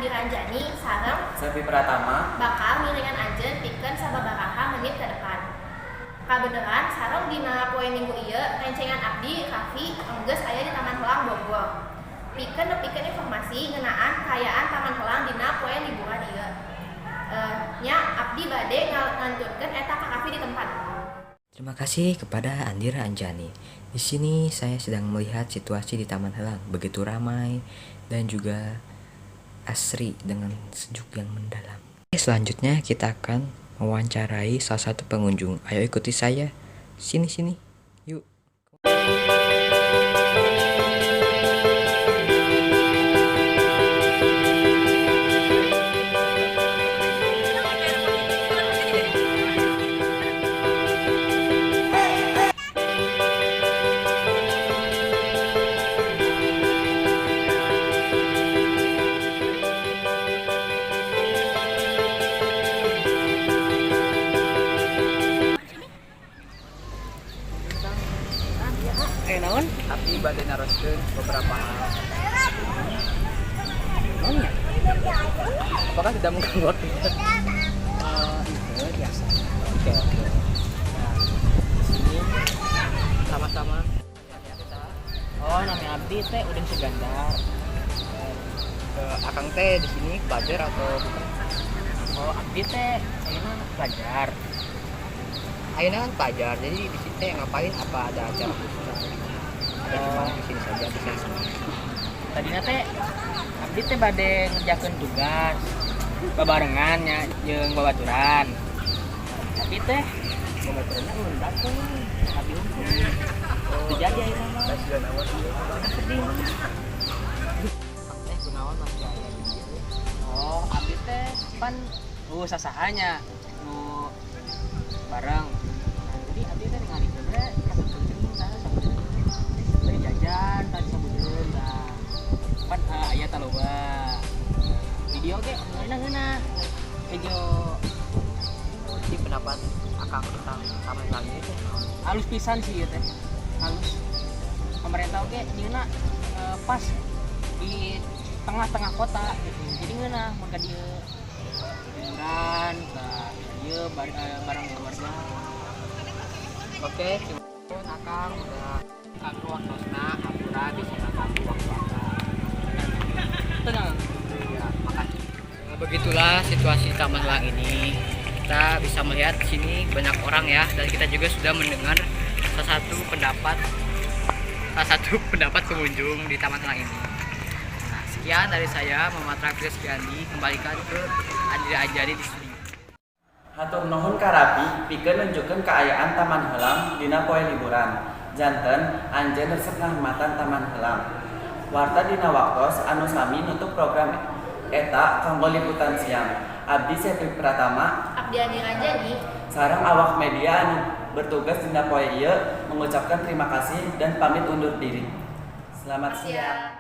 Andira Anjani sareng Sepi Pratama bakal ngiringan anjeun pikeun sababaraha menit ke depan. Kabeneran sareng dina poe Minggu ieu rencengan abdi Raffi enggeus aya di Taman Helang, Bogor, pikeun nepikeun informasi ngeunaan kaayaan Taman Helang dina poe liburan ieu. Nya, abdi bade ngantunkeun eta ka Raffi di tempat. Terima kasih kepada Andira Anjani. Di sini saya sedang melihat situasi di Taman Helang begitu ramai dan juga asri dengan sejuk yang mendalam. Selanjutnya kita akan mewawancarai salah satu pengunjung. Ayo ikuti saya. Sini sini. Yuk. Eh, naon? Abdi bade naroskeun beberapa hal. Naon ya? Apakah tidak mengganggu waktu? Itu biasa. Oke. Nah, di sini sama-sama. Oh, nami abdi teh Udin Sugandar. Akang teh di sini pelajar atau bukan? Oh, abdi teh ayeuna pelajar. Ayeuna kan pelajar, jadi di sini teh ngapain? Apa ada acara khusus atau gimana? Atau cuma di sini saja bisa semua? Tadinya teh abdi teh bade ngerjakeun tugas babarengan nya jeung babaturan. Tapi teh babaturanna euweuh dateng, abdi hungkul. Teu jadi ayeuna mah. Sudah nama. Sedih. Akang teh kunaon masih aya di dieu? Oh, abdi teh pan sasaha nya nu bareng. Nah, jadi abdi teh ningalikeun we kasep tah sabudeun. Bari jajan tadi sabudeun tah. Pan aya taloba. Video ge ngeunah ngeunah. Video. Jadi pendapat Akang tentang Taman Helang ini teh naon? Halus pisan sih ieu teh. Halus. Pemerintah oge nyieunna pas di tengah-tengah kota gitu. Jadi ngeunah mun ka dieu liburan ka dieu bareng keluarga. Oke, terima kasih Akang udah kanggo waktosna, hampura bisa ngaganggu waktu Akang. Tenang. Ya, makasih. Nah, begitulah situasi Taman Helang ini. Kita bisa melihat di sini banyak orang ya, dan kita juga sudah mendengar salah satu pendapat pengunjung di Taman Helang ini. Nah, sekian dari saya Muhammad Rafi Rizkyandi, kembalikan ke Andira Anjani di studio. Hatur nuhun ka Rapi pikeun nunjukkeun kaayaan Taman Helang dina poe liburan. Janten anjeun resep ngahormatan Taman Helang. Warta dina waktos anu sami nutup program eta kanggo liputan siang. Abdi Sepri Pratama Abdi Andira Anjani sareng awak media anu bertugas dina poe ieu mengucapkan terima kasih dan pamit undur diri. Selamat siang. Siang.